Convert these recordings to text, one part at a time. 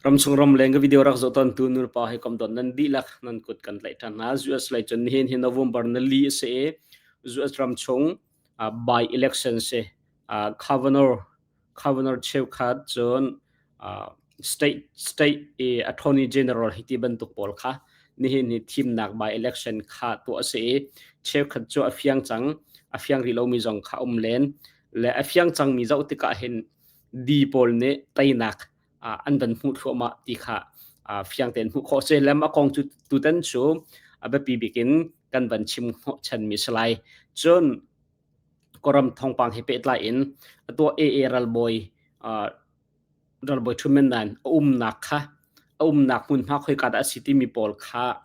Ramchung ramleng ka video rak zoh tawntu nulepa hawikom dawt nan dihlak nan kut kan tlaih ṭhan hna. US lei cun nihin hi November nali a si i US ramchung by election si. Governor governor cheukhat cun state state i attorney general hi ti bantuk pawl kha nihin hi thimnak by election kha tuah a si i cheukhat cu a fiang cang a fiang rih lomi zong kha um len le a fiang cangmi zoh tikah hin D pawl nih teinak an van hmuh thluahmah ti kha fiang tein hmuh khawh si. Lem a kong cu tutan cu a biapi bik in kan van chim hnawhchanmi si lai. Cun Kawlram thawngpang he pehtlai in atuah AA ralbawi ralbawi Ṭhumen Nan a umnak kha a umnak hmunhma khoika dah a si timi pawl kha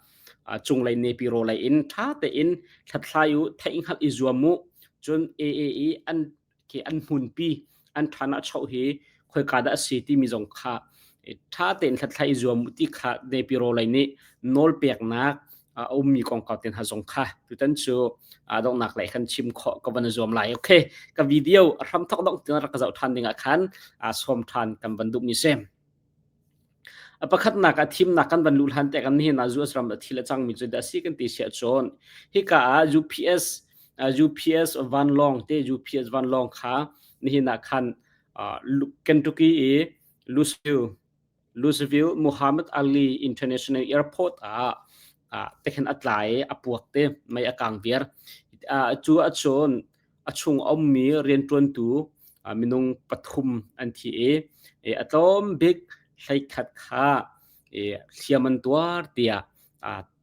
cunglei nepi rawlei in ṭha tein hlathlai u, theihhngalh i zuam u. Cun AA i an khi an hmunpi an ṭhan ah choh hi khoika dah a si timi zong kha ṭha tein hlathlai i zuam u ti kha Nepi rawlei nih nawlpeknak a ummi kongkau te hna zong kha tutan cu donghnak lei kan chim khawh ka van zuam lai. Okay, ka video a hram thok dong tiang rak ka zoh ṭhan ding ah khan sawm ṭhan kan van duhmi si. A pakhatnak ah thimnak kan van luh hlan te kan nihin ah US ram ah thil a cangmi cu dah si kan ti siah cun hika ah UPS UPS vanlawng te UPS vanlawng kha nihin ah khan Kentucky i Louisville Louisville Muhammad Ali International Airport ah tekhin a tla i a puak te mei a kang viar. Cu ahcun a chung a ummi rianṭuantu minung pathum an thi i a tlawm bik 11 kha hliam an tuar tiah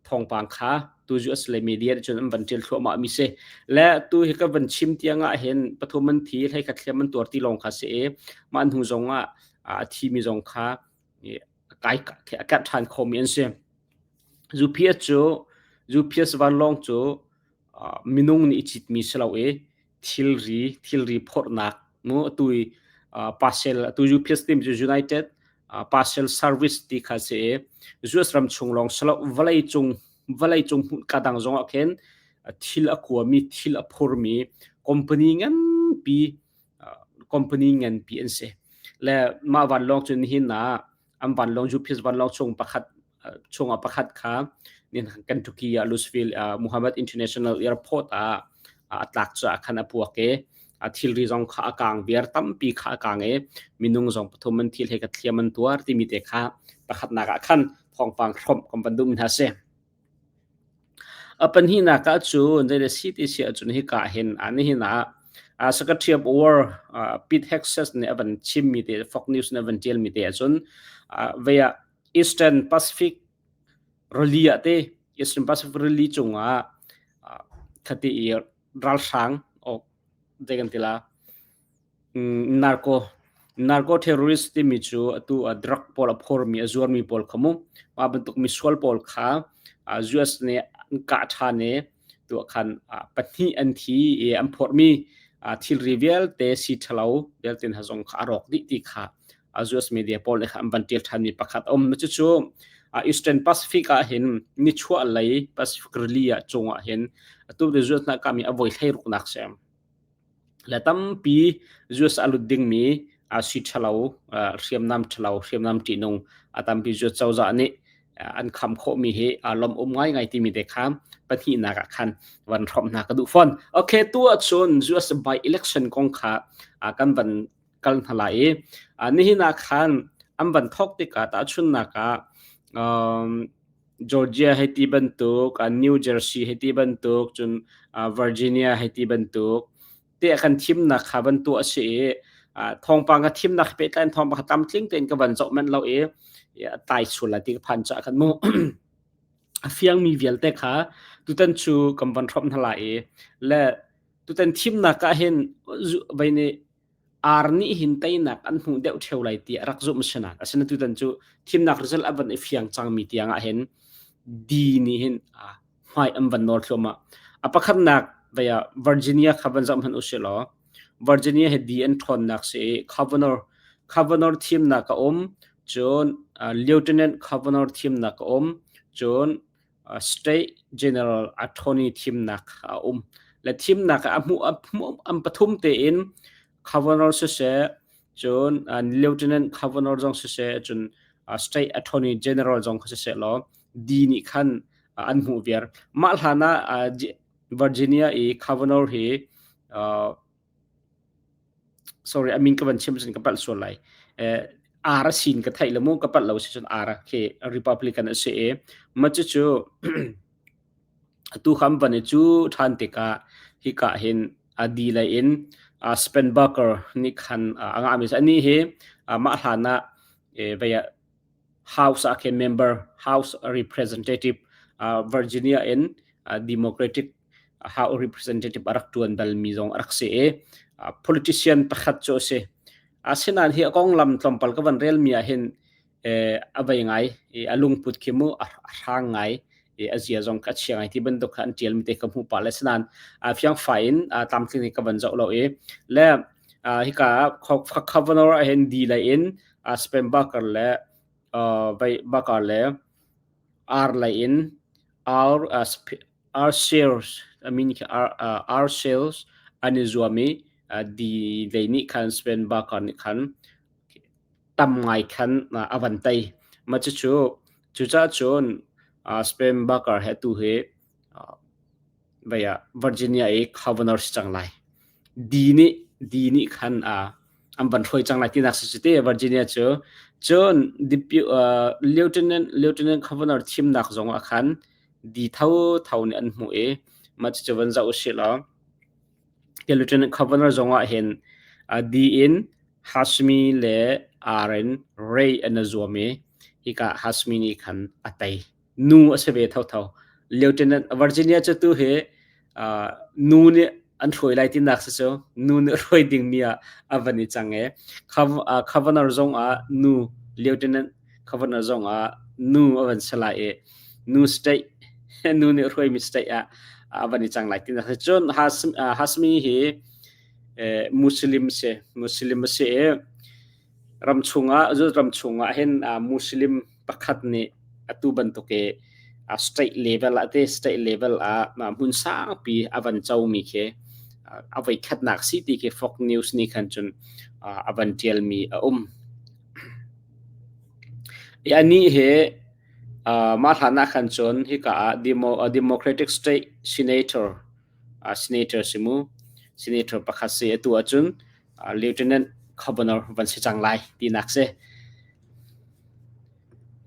thawngpang kha tu US le media nih cun an van ṭial thluahmah mi si. Le tu hi ka van chim tiang ah hin pathum an thi, 11 hliam an tuar ti lawng kha si i mah hnu zong ah a thimi zong kha kai a karh ṭhan khomi an si. UPS cu UPS vanlawng cu minung nih i citmi si lo i thilri thilri phorhnak mu atu i parcel atu UPS timi cu United Parcel Service ti kha si i US ram chung lawng si lo vawlei cung vawlei cung hmun ka dang zong ah khin thil a kuami thil a phurmi company nganpi company nganpi an si. Le mah vanlawng cu nihin ah an vanlawng UPS vanlawng chung pakhat chungah pakhat kha Kentucky ah Louisville Muhammad International Airport ah a tlak caah khan a puak i a thilri zong kha a kang viar tampi kha a kang i minung zong pathum an thil he ka thliam an tuar timi te kha pakhatnak ah khan thawngpang hrawmh kan van duh mi hna si. A pahnihnak ah cun zei si ti si ahcun hika hin nihin ah Secretary of War Pete Hegseth nih a van chimmi te Fox News nih a van ṭialmi te ahcun vei ah Eastern Pacific rili ah te Eastern Pacific rili cungah khati i ralhrang ok zei kan ti la Narco narco terrorist timi cu atu ah drug pawl a phormi a zuarmi pawl kha mu mah bantuk misual pawl kha US nih an kah ṭhan i tuah khan pahnih an thi i an phormi thilri vialte si ṭhalo vialte hna zong kha a rawk dih ti kha US media pawl nih khan an van ṭial ṭhanmi pakhat a um. Cucu Eastern Pacific ah hin nichuah lei Pacific Rili ah cungah hin atu US na kahmi a voi 16nak si. Le tampi US a lut dingmi si ṭhalo, hriamnam ṭhalo, hriamnam ṭihnung a tampi US cozah nih an kham khawhmi hi lawmh um ngaingai timi te kha pahnihnak ah khan van hrawmh hna ka duh fawn. Okay, tu ahcun US by election kong kha kan van kal hna lai i nihin ah khan an van thawk tikah tahchunhnak ah Georgia hei ti bantuk, New Jersey hei ti bantuk, cun Virginia hei ti bantuk te kan thimnak kha van tuah a si i thawngpang ka thimnak pehtlai in thawngpang kha tlamtling tein ka van zoh manh lo i tlai sul lai ti ka phan caah khan mu a fiangmi vialte kha tutan cu kan van hrawmh hna lai i le tutan thimnak ah hin vei nih Ar nih hin teinak an hmuh deuh ṭheo lai ti a rak zumh a si nain asinain tutan cu thimnak result a van i fiang cangmi tiang ah hin D nih hin hmai an van nawl thluahmah. A pakhatnak vei ah Virginia kha van zoh hmanh usih law Virginia hi D an ṭhawnnak si i Governor Governor thimnak a um, cun Lieutenant Governor thimnak a um, cun State General Attorney thimnak a um. Le thimnak ah a hmuh an pathum tein Governor siseh, cun Lieutenant Governor zong siseh, cun State Attorney General zong kha siseh law D nih khan an hmuh viar. Mah hlan ah Virginia i Kavanaugh hi sorry a min ka van chim cun ka palh sual lai. R sin ka theih lo mu ka palh lo si cun R khi Republican a si i mah cucu atu kham van i cu ṭhan tikah hika hin a di lei in Spenbaker nih khan a ngahmi a nih hi mah hlan ah vei ah House ah khin member House Representative Virginia in Democratic House Representative a rak ṭuan balmi zong a rak si i politician pakhat cu a si. Asinain hi a konglam tlawmpal ka van relmi ah hin a vei ngai i a lungput khi mu a hrang ngai i a zia zong ka chia ngai ti bantuk kha an ṭialmi te ka hmuh pah le sinain fiangfai in tlamtling in ka van zoh lo i le hika governor ah hin di lei in Spam Barker le vai Barker le R lei in R R shares I mean R, R sales an i zuam i di lei nih khan Spam Barker nih khan tam ngai khan a van tei. Mah cucu cucaah cun Spam Barker he tu hi vei ah Virginia i governor si cang lai. D nih D nih khan an van hruai cang lai tinak si te Virginia cu. Cun lieutenant lieutenant governor thimnak zong ah khan D tho tho nih an hmuh i mah cucu van zoh usih law Lieutenant Governor zong ah hin D in Hashmi le R in Ray an i zuam i hika Hashmi nih khan a tei. Nu a si ve thotho. Lieutenant Virginia cu tu hi nu nih an hruai lai tinak si cu nu nih hruai dingmi ah a van i cang i Governor zong ah nu Lieutenant Governor zong ah nu a van si lai i nu state nu nih hruaimi state ah a van i cang lai tinak si. Cun Hashmi hi Muslim si Muslim a si i ram chungah ram chungah hin Muslim pakhat nih atu bantuk i state level ah te state level ah hmun sangpi a van comi khi a voi khatnak si ti khi Fox News nih khan cun a van ṭialmi a um. I anih hi mah hlan ah khan cun hika ah Democratic State Senator senator si mu senator pakhat si atu ahcun lieutenant governor van si cang lai tinak si.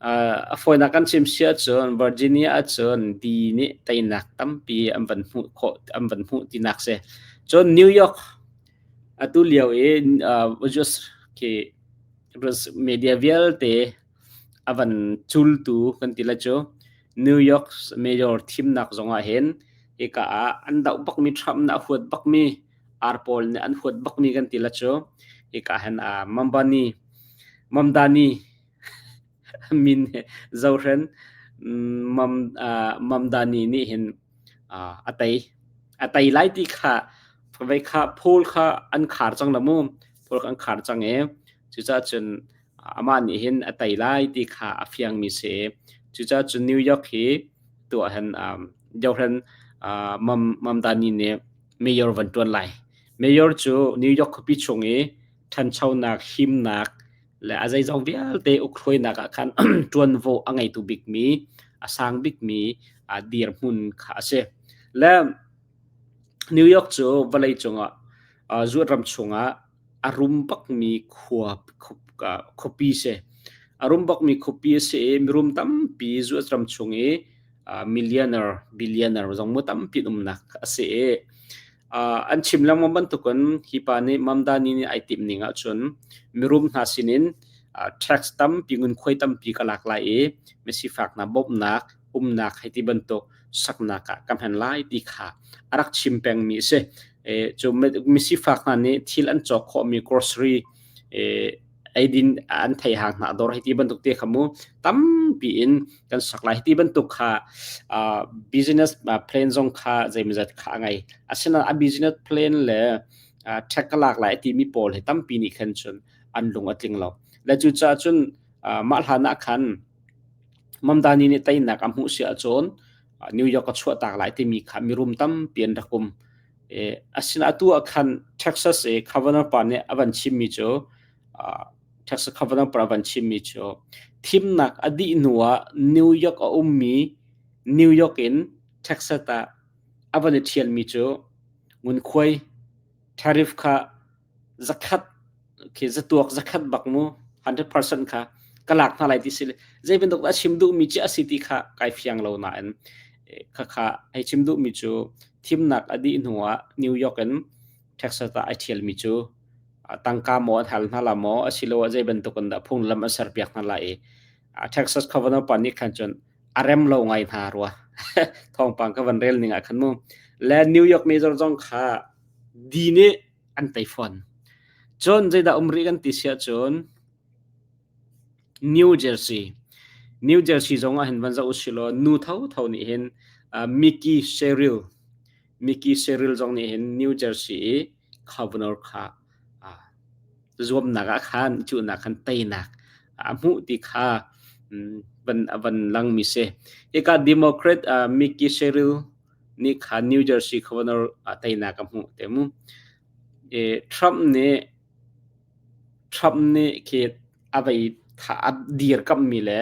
A fawinak kan chim si ahcun Virginia ahcun D nih teinak tampi an van hmuh khawh an van hmuh tinak si. Cun New York atu lio i just khi media vialte a van cultu kan ti lai cu New York mayor thimnak zongah hin hika ah an doh bakmi Trump nih a huat bakmi ar pawl nih an huat bakmi kan ti la cu hika hin Mambani Mamdani min zohren Mam Mamdani nih hin a tei a tei lai ti kha vei kha poll kha an khar cang la mu poll kha an khar cang i cucaah cun amah nih hin a tei lai ti kha a fiangmi si. Cucaah cun New York hi tuah hin Johan Mamdani nih mayor van ṭuan lai. Mayor cu New York khuapi chung i ṭhanchonak, himnak le a zeizong vialte ukhruainak ah khan ṭuanvo a ngeitu bikmi, a sang bikmi dirhmun kha a si. Le New York cu vawleicung ah zuat ram chungah a rum bakmi khua khuapi si. A rum bakmi khuapi a si i mirum tampi US ram chung i millionaire, billionaire zong mu tampi an umnak a si i an chim lengmang bantukin hi pa nih Mamdani nih ai timh ning ahcun mirum hna sinin tax tampi ngunkhuai tampi ka lak lai i misifak hna bawmhnak umnak hei ti bantuk saknak ah ka hman lai ti kha a rak chim pengmi a si. Cu misifak hna nih thil an cawk khawhmi grocery eidin an thei hang hna dawr hei ti bantuk te kha mu tampi in kan sak lai ti bantuk kha business plan zong kha zeimawzat kha a ngei. Asinain a business plan le tax ka lak lai timi pawl hi tampi nih khan cun an lung a tling lo. Le cucaah cun mah hlan ah khan Mamdani nih teinak a hmuh si ahcun New York a chuahtak lai timi kha mirum tampi an rak um. Asinain atu ah khan Texas i governor pa nih a van chimmi cu. Texas Governor pa van chimmi cu thimnak a dih hnu ah New York a ummi New York in Texas ah a van i ṭhialmi cu ngunkhuai tariff kha zakhat khi zatuak zakhat bak mu 100% kha ka lak hna lai ti si zei bantuk a chim duhmi ci a si ti kha kai fiang lo nain kha kha hei chim duhmi cu thimnak a dih hnu ah New York in Texas ah ai ṭhialmi cu tangka maw an hal hna la maw asiloah zei bantuk in dah phunglam an serpiak hna lai i Texas governor pa nih khan cun a rem lo ngai hna rua. Thawngpang ka van rel ning ah khan mu. Le New York Mayor zong kha di nih an tei fawn. Cun zeidah um rih kan ti siah cun New Jersey. New Jersey zong ah hin van zoh usilaw nu thotho nih hin Mickey Sherrill Mickey Sherrill zong nih hin New Jersey i governor kha zuamnak ah khan cuhnak khan teinak a hmuh ti kha van van langmi si. Hika Democrat Mickey Sherrill nih kha New Jersey governor teinak a hmuh te mu. Trump nih Trump nih khi a vei tha a dirkamhmi le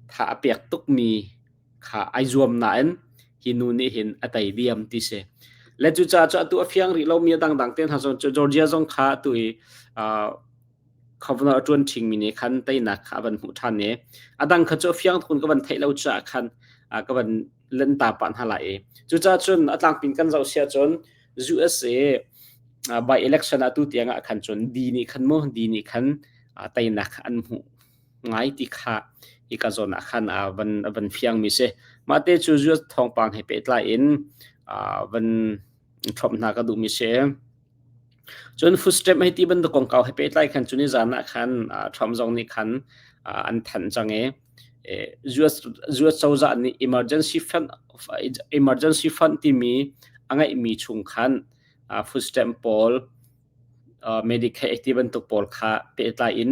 tha a pek tukmi kha ai zuam nain hi nu nih hin a tei diam ti si. Le cucaah cu atu a fiang rih lomi a dangdang te hna zong cu Georgia zong kha atu i governor a ṭuan ṭhingmi nih khan teinak kha a van hmuh ṭhan i a dang kha cu a fiang tuk in ka van theih lo caah khan ka van lenta pah hna lai i cucaah cun a tlangpin kan zoh sia cun USA by election ah tu tiang ah khan cun D nih khan mu D nih khan teinak an hmuh ngai ti kha hika zawn ah khan van van fiangmi si. Mah te cu US thawngpang he pehtlai in van ṭhawmh hna ka duhmi si. Cun food stamp hei ti bantuk kongkau he pehtlai khan cun i zan ah khan Trump zong nih khan an thanh cang i US US cozah nih emergency fund timi a ngeihmi chung khan food stamp pawl Medicaid ti bantuk pawl kha pehtlai in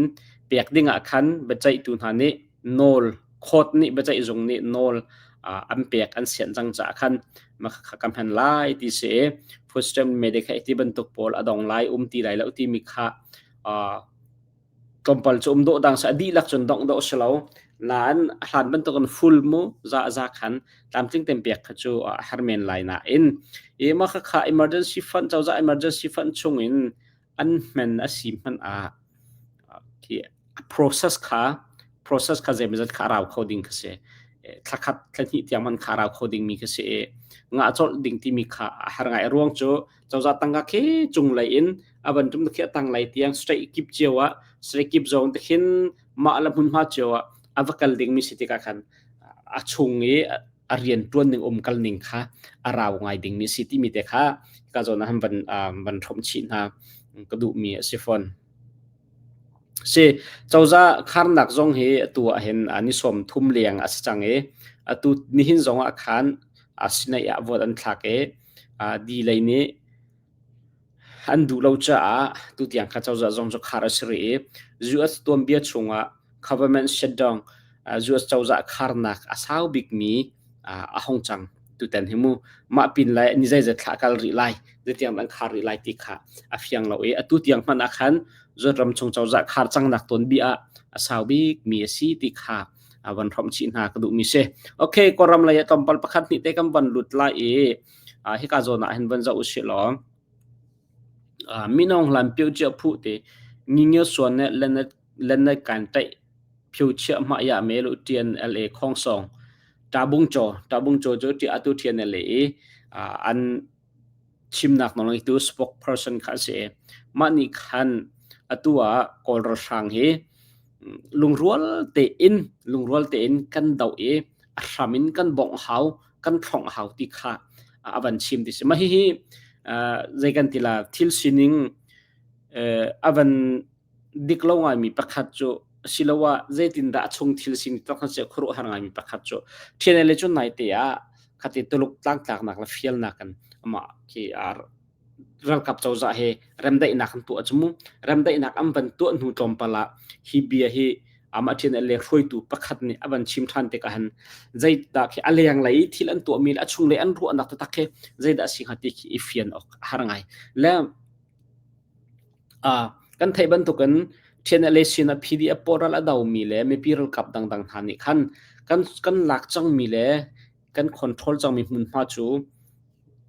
pek ding ah khan biaceihtu hna nih nawl court nih biaceih zung nih nawl an pek an sianh cang caah khan mah kha ka hman lai ti si i food stamp Medicaid ti bantuk pawl a dong lai um ti lai lo timi kha Tlawmpal cu um dawhdang si a dihlak cun dongh dawh a si lo. Nain a hlan bantukin full mu za za khan tlamtling tein pek kha cu a har men lai nain i mah khakha emergency fund cozah emergency fund chungin an hmen a si hmanh ah khi a process kha zeimawzat kha a rau kho ding kha si. Thlakhat thlahnih tiang hmanh kha a rau kho dingmi kha si i ngah colh ding timi kha a har ngai. A ruang cu cozah tangka khi cunglei in a van tum khi a tanglei tiang state kip cio ah state kip zong te khin mah le hmunhma cio ah a va kal ding mi si tikah khan a chung i a rian tuan ning um kal ning kha a rau ngai ding mi si timi te kha ka zawn ah van van hrom chih hna ka duh mi a si fawn. Si cozah kharnak zong hi atu ah hin ni 30 leng a si cang i atu nihin zong ah khan a sinai ah vote an thlak i Di lei nih an duh lo caah tutiang kha cozah zong cu khar a si rih i US tuanbia chungah government shutdown US cozah kharnak a sau bikmi a hong cang tutan hi mu. Mah pin lai ni zeizat thla kal rih lai zeitiang an khar rih lai ti kha a fiang lo i atu tiang hmanh ah khan US ram chung cozah khar cangnak tuanbia ah a sau bikmi a si ti kha van hrawmh chih hna ka duhmi si. Okay, Kawlram lei ah tlawmpal pakhat hnih te kan van lut lai i hika zawn ah hin van zoh usih law minong hlan pio chia phu te nginge suan ne lenet lenet kan taih phio chia ma ya me lu tian la khong song tabung cho tabung cho chu ti atu thian la i an chimnak nawl ngeitu spokesperson kha a si. Mah nih khan atu ah Kawl ralhrang hi lungrual tein lungrual tein kan doh i a hram in kan bongh hau, kan thlongh hau ti kha a van chim ti si. Mah hihi zei kan ti la thil sining a van dik lo ngaimi pakhat cu asiloah zeitindah a chung thil sining tak si khuaruahhar ngaimi pakhat cu TNLA cu naite ah khati Tuluk tlangtlaknak le fialnak in amah khi ralkap cozah he remdaihnak an tuah cu mu remdaihnak an van tuah hnu tlawmpal ah hi bia hi amah TNLA hruaitu pakhat nih a van chim ṭhan tikah hin zeidah khi a lenglei i thil an tuahmi le a chunglei an ruahnak taktak khi zeidah a si hnga ti khi i fian awk a har ngai le Kan theih bantukin TNLA sinah PDF pawl ral a domi le mipi ralkap dangdang hna nih khan kan kan lak cangmi le kan control cangmi hmunhma cu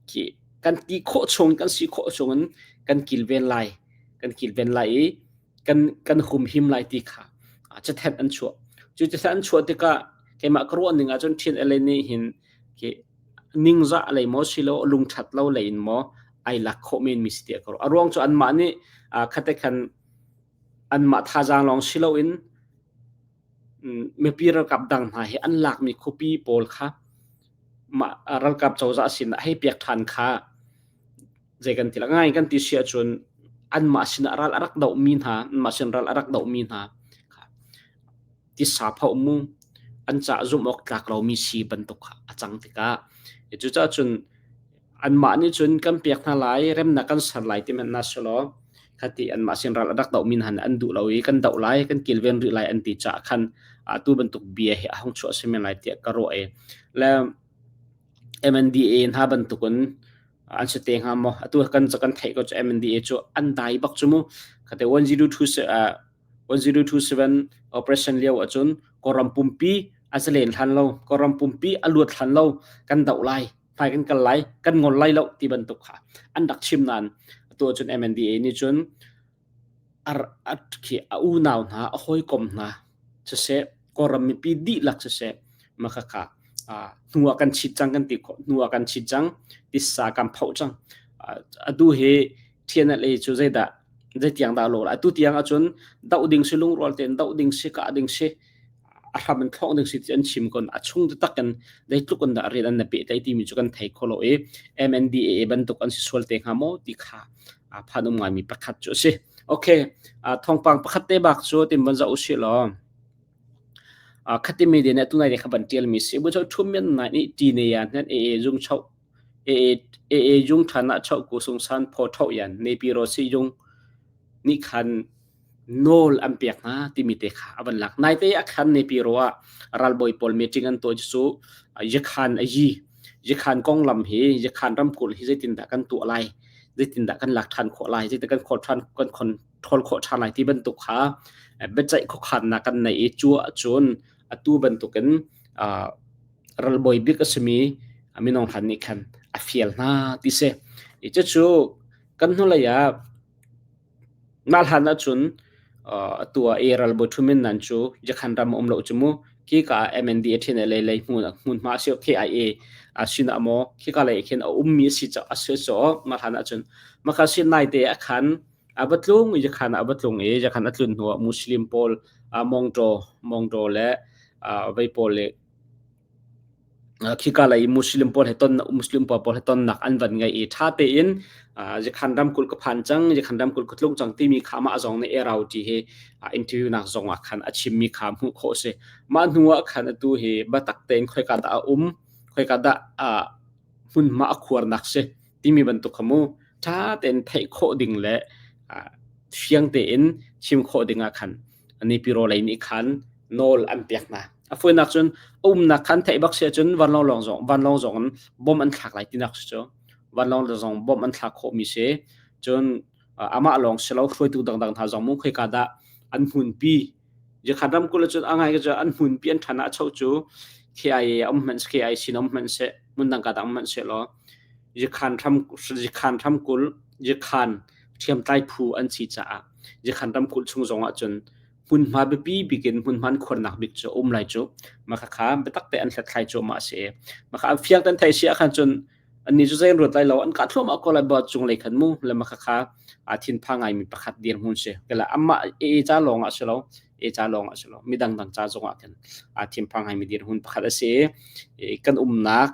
khi kan ti khawh chung kan si khawh chung in kan kilven lai kan kilven lai i kan kan humhim lai ti kha cathanh an chuah. Cu cathanh an chuah tikah keimah ka ruah ning ahcun TNLA nih hin khi ningzah lei maw silo lungṭhat lo lei in maw ai lak khawh men mi si tiah ka ruah. A ruang cu anmah nih khate khan anmah thazaang lawng si loin mipi ralkap dang hna hi an lakmi khuapi pawl kha mah ralkap cozah sin ah hei pek ṭhan kha zei kan ti la ngai kan ti si ahcun anmah sinah ral a rak dohmi hna anmah sin ral a rak dohmi hna kha tisa phoh mu an cah zumh awk tlak lomi si bantuk kha a cang tikah cucaah cun anmah nih cun kan pek hna lai remnak kan ser lai ti hmanh na si law khati anmah sin ral a rak dohmi hna nih an duh lo i kan doh lai kan kilven rih lai an ti caah khan atu bantuk bia hi a hung chuah si men lai tiah ka ruah i le MNDA hna bantukin an si te hnga maw atu kan kan theih ko cu MNDA cu an dai bak cu mu khate 1027 1027 operation lio ahcun Kawlram pumpi a zalen hlan lo Kawlram pumpi a luat hlan lo kan doh lai hmai kan kal lai kan ngol lai lo ti bantuk kha an rak chim nain atu ahcun MNDA nih cun a unau hna a hawikom hna siseh Kawlram mipi dihlak siseh makhakha hnu ah kan chit cang kan ti khawh hnu ah kan chit cang tissa kan phoh cang atu hi TNLA cu zeidah zeitiang dah lo atu tiang ahcun doh ding si lungrual tein doh ding si kah ding si a hram in thlong ding si ti an chim kon a chung taktak in zeitluk in dah rian an na pehtlai timi cu kan thei kho lo i MNDAA bantuk an si sual te hnga maw ti kha phan um ngaimi pakhat cu a si. Okay, thawngpang pakhat te bak cu tim van zoh usih law khati media nih tunai kha ban tial mi si bu cho thum men nai ni ti ne ya hnen e e jung chau e e e jung thana chau ku sung san pho thau yan ne pi ro si jung ni khan nawl an pek hna timi te kha a van lak. Naite a khan Nepiro ah ralbawi pawl meeting an tuah cu Yakhan a yi. Yakhan konglam hi Yakhan ramkulh hi zeitindah kan tuah lai, zeitindah kan lak ṭhan khawh lai, zeitin kan khawh ṭhan kan control khawh ṭhan lai ti bantuk kha biaceih khuakhannak kan nei i cu ahcun atu bantukin ralbawi bik a simi minung hlan nih khan a fial hna ti si. Cucu kan hnulei ah Mah hlan ahcun atu ah ralbawi ṭhumin nan cu Yakhan ram a um lo cu mu. Khika ah MNDA ṭhen lei lei hmunhma a si KIA sinah maw khika lei khin a ummi a si a si caw mah hlan ahcun maka si naite a khan a va tlung i Yakhan ah a va tlung i Yakhan a tlun hnuah Muslim pawl Mongtaw Mongtaw le vei pawl le Khika lei Muslim pawl he ton Muslim pawl pawl he tonnak an van ngei i ṭha tein Yakhan ramkulh ka phan cang, Yakhan ramkulh ka tlung cang timi kha amah zong nih Erau ti hi interview nak zong ah khan a chimmi kha hmuh khawh a si. Mah hnu ah khan atu hi biatak tein khoika dah a um, khoika dah hmunhma a khuarnak si timi bantuk kha mu ṭha tein theih khawh ding le fiang tein chim khawh ding ah khan Nipiro lei nih khan nawl an pek hna. A fawinak cun a umnak khan theih bak si ahcun vanlawng lawng zong vanlawng zong in bomb an thlak lai tinak si cu. Vanlawng zong bomb an thlak khawhmi si. Cun amah lawng si lo hruaitu dangdang hna zong mu khoika dah an hmunpi Yakhan ramkulh cun a ngai cu an hmunpi an ṭhan ah cho cu KIA um hmanh KI sin um hmanh seh hmun dang ka dang hmanh seh law Yakhan ram Yakhan ramkulh Yakhan ṭhiamtlai phu an si caah Yakhan ramkulh chung zong ahcun hmunhma biapi bik in hmunhma an khuarnak bik cu a um lai cu. Mah khakha biatak te an hlathlai cuahmah a si. Mah kha an fiang ten theih si ahkhan cun annih cu zei an ruat lai lo an kah thluahmah ko lai ba cung lei khan mu le mah khakha a thinphang ngaimi pakhat dirhmun si. Kala amah e ca lawng ah si lo e ca lawng ah si lo midang dang ca zong ah khan a thinphang ngaimi dirhmun pakhat a si. Kan umnak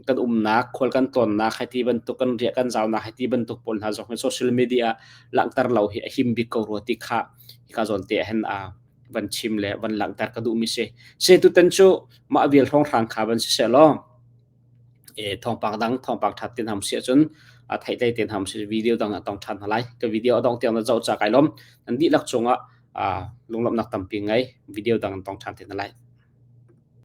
kan umnak khual kan tlawnnak hei ti bantuk kan riah kan zaunak hei ti bantuk pawl hna zong hi social media langhter lo hi a him bik ko rua ti kha hika zawn te ah hin a van chim le van langhter ka duhmi si. Se tutan cu mah vial hrawnghrang kha van si seh law e thawngpang dang thawngpang that tin ham si ahcun a theih ten ham si video dang ah tong than hna lai. Ka video a dong tiang na zoh ca kai lom. Nan dihlak cungah lunglawmhnak tampi ngei video dang tong than te hna lai.